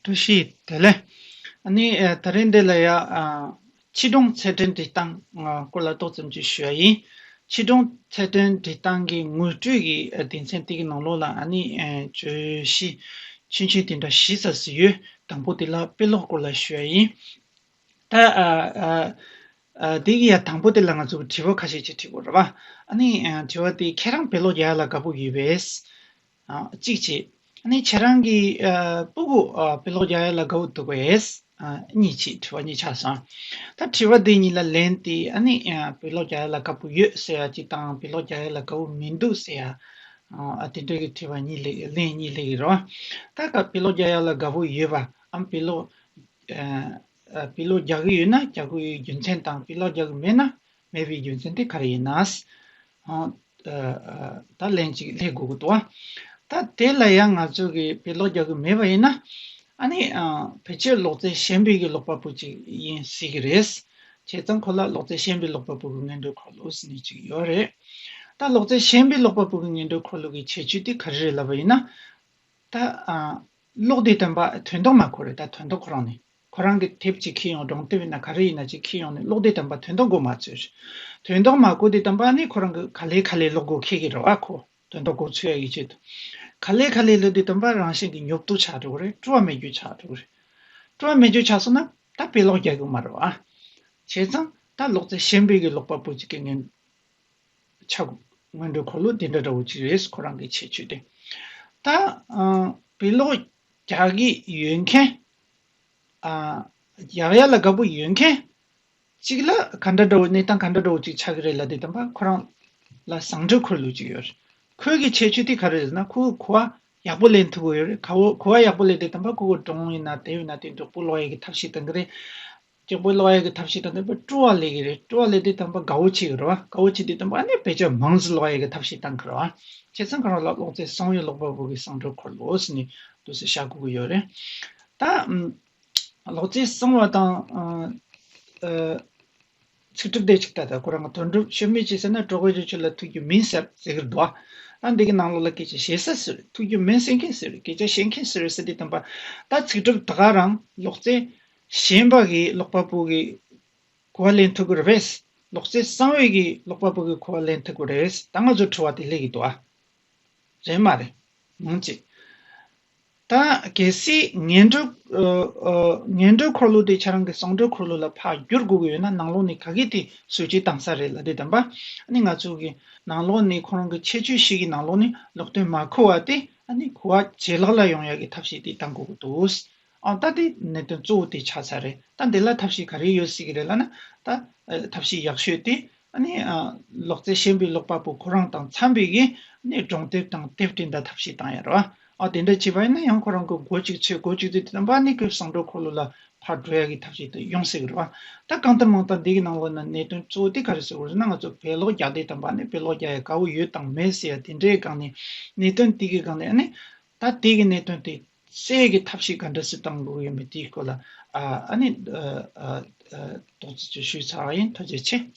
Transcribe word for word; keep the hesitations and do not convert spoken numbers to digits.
ཐུགས་རྗེ་ཆེ། དེ་ལས་ཨ་ནི་ཨ་ད་རིང་འདི་ལ་ཡ་ཨ་ཕྱིས་འབྲང་ཚད་ལྡན་འབྲི་སྟངས་ཨ་སྐོར་ལ་ཏོག་ཙམ་ཅིག་ཞུ་ཡ་ཡིན། ཕྱིས་འབྲང་ཚད་ལྡན་འབྲི་སྟངས་ཀྱི་ངོ་སྤྲོད་ཀྱི་ཨ་སྡེ་ཚན་དེ་གི་ནང་ལོགས་ལ་ཨ་ནི་ཨ་བརྗོད་གཞི་ཆུང་ཆུང་དེ་འདྲ་བཞི་ཙམ་ཞིག་ཡོད། དང་པོ་དེ་ལ་དཔེ་ཀློག་སྐོར་ལ་ཞུ་ཡ་ཡིན། ད་ཨ་ཨ་ཨ་དེ་གི་ཡ་དང་པོ་དེ་ལ་ང་ཚོ་གི་དྲི་བ་ཁ་ཤས་ཅིག་དྲི་དགོས་རེད་བ། ཨ་ནི་ཨ་དྲི་བ་དེ་ཁྱེད་རང་དཔེ་ཀློག་རྒྱག་ཡ་ལ་དགའ་པོ་ཡོད་པས། ཨ་གཅིག་བྱས། ཨ་ནི་ཁྱེད་རང་གི་ཨ་སྤུ་གུ་ཨ་དཔེ་ཀློག་རྒྱག་ཡ་ལ་དགའ་པོ་འདུག་གས། ཨ་གཉིས་བྱས། དྲི་བ་གཉིས་ཆགས་སོང་། ད་དྲི་བ་དེ་གཉིས་ལ་ལན་དེ་ཨ་ནི་ཨ་དཔེ་ཀློག་རྒྱག་ཡ་ལ་དགའ་པོ་ཡོད་ཟེར་ཡ་གཅིག་དང་དཔེ་ཀློག་རྒྱག་ཡ་ལ་དགའ་པོ་མི་འདུག་ཟེར་ཡ་ཨ་དེ་འདྲ་གི་དྲི་བ་གཉིས་སླེབས། ལན་གཉིས་སླེབས་ཀྱི་རེད་བ། ད་ག་དཔེ་ཀློག་རྒྱག་ཡ་ལ་དགའ་པོ་ཡོད་པ་ཨམ་དཔེ་ཀློག་ཨ་ཨ་དཔེ་ཀློག་རྒྱག་གི་ཡོད་ན་རྒྱག་གི་ཡོད་རྒྱུ་མཚན་དང་དཔེ་ཀློག་རྒྱག་གི་མེད་ན་མེད་པའི་རྒྱུ་མཚན་དེ་ག་རེ་ཡིན་ན། ཨ་ཨ་ད་ལན་གཅིག་སླེབས་དགོས་ཀྱི་འདུག་ཨ། ད་དེ་ལ་ཡང་ང་ཚོ་གིས་དཔེ་ཀློག་རྒྱག་གི་མེད་པ་ཡིན་ན། ཨ་ནི་ཨ་ཕལ་ཆེར་ཀློག་རྩལ་ཞན་པའི་གི་ཀློག་པ་པོ་ཅིག་ཡིན་སྲིད་ཀྱི་རེད། བྱས་ཙང་ཁོ་ལ་ཀློག་རྩལ་ཞན་པའི་ཀློག་པ་པོ་གི་སྔོན་འགྲོའི་འཁོར་ལོ་ཟེར་ནས་ཅིག་ཡོད་རེད། ད་ཀློག་རྩལ་ཞན་པའི་ཀློག་པ་པོ་གི་སྔོན་འགྲོའི་འཁོར་ལོ་གི་ཁྱད་ཆོས་དེ་ག་རེ་རེད་ལབ་པ་ཡིན་ན། ད་ཨ་ཀློག་དུས་ཙམ་པ་དོན་དག་མ་གོ་རེད། ད་དོན་དག་ཁོ་རང་ནས་ཁོ་རང་གི་དེབ་ཅིག་འཁྱེར་ཡོང་། སྒྲུང་དེབ་ཡིན་ན་ག་རེ་ཡིན་ན་ཅིག་འཁྱེར་ཡོང་ནས་ཀློག་དུས་ཙམ་པ་དོན་དག་གོ་མ་ཚོད། དོན་དག་མ་གོ་དུས་ཙམ་པ་ནི་ཁོ་རང་གི་ག་ལེ་ག་ལེ་ཀློག་དགོས་འཁེལ་གི་རེད་བ། ཁོ་དོན་དག་གོ་ཚོད་ཡ་གི་ཆེད་དུ། ག་ལེ་ག་ལེ་ཀློག་དུས་ཙམ་པ་རང་བཞིན་གྱི་ཉོབ་ཏོ་ཆགས་འགྲོ་གི་རེད། སྤྲོ་བ་མེད་རྒྱུ་ཆགས་འགྲོ་གི་རེད། སྤྲོ་བ་མེད་རྒྱུ་ཆགས་སོང་ན་ད་དཔེ་ཀློག་རྒྱག་གི་མ་རེད་བ། བྱས་ཙང་ད་ཀློག་རྩལ་ཞན་པའི་གི་ཀློག་པ་པོ་ཅིག་གི་ངན་ཆགས་སྔོན་འགྲོའི་འཁོར་ལོ་འདི་འདྲ་འདྲ་བོ་ཅིག་རེད། ཁོ་རང་གི་ཁྱད་ཆོས་དེ། ད་ཨ་དཔེ་ཀློག་རྒྱག་གི་ཡོད་མཁན། ཨ་རྒྱག་ཡ་ལ་དགའ་པོ་ཡོད་མཁན་ཅིག་ལ་ག་འདྲ་འདྲ་བོ་གནས་སྟངས་ག་འདྲ་འདྲ་བོ་ཅིག་ཆགས་ཀྱི་རེད་ལབ་དུས་ཙམ་པ་ཁོ་རང་ལ་བཟང་སྤྱོད་འཁོར་ལོ་ཅིག་ཡོད་རེད། ཁོའི་གི་ཁྱད་ཆོས་དེ་ག་རེ་རེད་ཟེར་ན་ཁོ་གོ་བ་ཡག་པོ་ལེན་ཐུབ་ཀྱི་ཡོད་རེད། གོ་བ་གོ་བ་ཡག་པོ་ལེན་དུས་ཙམ་པ་ཁོ་གི་སྒྲུང་ཡིན་ན་དེབ་ཡིན་ན་དེ་མགྱོགས་པོ་ཀློག་ཡ་གི་ཐབས་ཤེས་གཏོང་གི་རེད། མགྱོགས་པོ་ཀློག་ཡ་གི་ཐབས་ཤེས་དང་ལྡན་པ་སྤྲོ་བ་སླེབས་ཀྱི་རེད། སྤྲོ་བ་སླེབས་དུས་ཙམ་པ་དགའ་བོ་བྱེད་ཀྱི་རེད་བ། དགའ་བོ་བྱེད་དུས་ཙམ་པ་ཨ་ནི་དཔེ་ཆ་མང་ཙམ་ཀློག་ཡ་གི་ཐབས་ཤེས་བཏང་གི་རེད་བ། བྱས་ཙང་ཁོ་རང་ལ་ཀློག་རྩལ་བཟང་བའི་ཀློག་པ་པོ་གི་བཟང་སྤྱོད་འཁོར་ལོ་ཟེར་ནས་འདུག་སེ་བཞག་དགོས་ཀྱི་ཡོད་རེད། ད་ཨམ་ཀློག་རྩལ་བཟང་བ་དང་ཨ་ཨ་ཚིག་གྲུབ་དེ་ཅིག་ད་ལྟ་ཁོ་རང་གི་དོན་གྲུབ་ཤོད་མེད་ཅིག་ཟེར་ན་གྲོགས་པོ་ཆོས་ལ་ཐུག་རྒྱུ་མིན་ཟེར་ཟེར་གི་འདུག་ཨ། ད་འདི་གི་ནང་ལོགས་ལ་སྐད་ཆ་བཤད་ས་ཟེར། ཐུག་རྒྱུ་མིན་ཟེར་མཁན་ཟེར། སྐད་ཆ་བཤད་མཁན་ཟེར་ཟེར་དུས་ཙམ་པ་ད་ཚིག་གྲུབ་ད་ག་རང་ཀློག་རྩལ་ཞན་པ་གི་ཀློག་པ་པོ་གི་གོ་བ་ལེན་ཐུབ་ཀྱི་རེད་པས། ལོག་རྩལ་གསང་བའི་གི་ཀློག་པ་པོ་གི་གོ་བ་ལེན་ཐུབ་ཀྱི་རེད། ད་ང་ཚོ་དྲི་བ་དེ་སླེབས་ཀྱི་འདུག་ཨ། རེད་མ་རེད། མང་ཆེ། ད་གལ་སྲིད་ངན་འགྲོ་ཨ་ཨ་ངན་འགྲོའི་འཁོར་ལོ་དེ་ཁྱེད་རང་གི་བཟང་འགྲོའི་འཁོར་ལོ་ལ་ཕར་བསྒྱུར་དགོས་ཀྱི་ཡོད་ན་ནང་ལོགས་ནས་ག་གི་དེ་བཟོ་བཅོས་བཏང་ས་རེད་ལབ་དུས་ཙམ་པ། ཨ་ནི་ང་ཚོ་གི་ནང་ལོགས་ནས་ཁོ་རང་གི་ཁྱད་ཆོས་ཤིག་གི་ནང་ལོགས་ནས་ལོག་སྟོན་མ་གོ་བ་དེ་ཨ་ནི་གོ་བ་ཇེ་ལེགས་ལ་ཡོང་ཡ་གི་ཐབས་ཤེས་དེ་བཏང་དགོས་ཀྱི་འདུག་ཨ་ད་དེ་གནད་དོན་གཙོ་བོ་དེ་ཆགས་ཚར་རེད། ད་འདི་ལ་ཐབས་ཤེས་ག་རེ་ཡོད་སྲིད་ཀྱི་རེད་ལབ་ན། ད་ཨ་ཐབས་ཤེས་ཡག་ཤོས་དེ་ཨ་ནི་ཨ་ལོག་རྩལ་ཞན་པའི་ཀློག་པ་པོ་ཁོ་རང་དང་འཚམ་པའི་གི་ཨ་ནི་སྒྲུང་དེབ་དང་དེབ་སྐྲུན་པའི་ཐབས་ཤེས་བཏང་ཡ་རེད་བ། ཨ་དེ་འདྲ་བྱས་པ་ཡིན་ན་ཡང་ཁོ་རང་གི་མགོ་གཅིག་ཚོས་མགོ་གཅིག་ཚོས་དེ་དང་པ་ནི་ཁོའི་བཟང་འགྲོ་འཁོར་ལོ་ལ་ཕར་འགྲོ་ཡ་གི་ཐབས་ཤེས་དེ་ཡོང་སྲིད་ཀྱི་རེད་བ། ད་གང་ལྟར་མང་ལྟར་འདི་གི་ནང་ལོགས་ན་གནད་དོན་གཙོ་བོ་དེ་ག་རེ་ཟེར་དགོས་རེད་ན། ང་ཚོ་དཔེ་ཀློག་རྒྱག་དུས་དང་པ་ནི་དཔེ་ཀློག་རྒྱག་ཡ་དགའ་བོ་ཡོད་དང་མེད་ཟེར་ཡ་དེ་འདྲའི་སྒང་ནས་གནད་དོན་དེ་གི་སྒང་ནས་ཨ་ནི། ད་དེ་གི་གནད་དོན་དེ་སེལ་གྱི་ཐབས་ཤེས་ག་འདྲ་སེ་བཏང་དགོས་ཡོད་མེད་དེའི་སྐོར་ལ་ཨ་ཨ་ནི་ཨ་ཨ་ཨ་ཏོག་ཙམ་ཅིག་ཞུས་ཚར་བ་ཡིན། ཐུགས་རྗེ་ཆེ།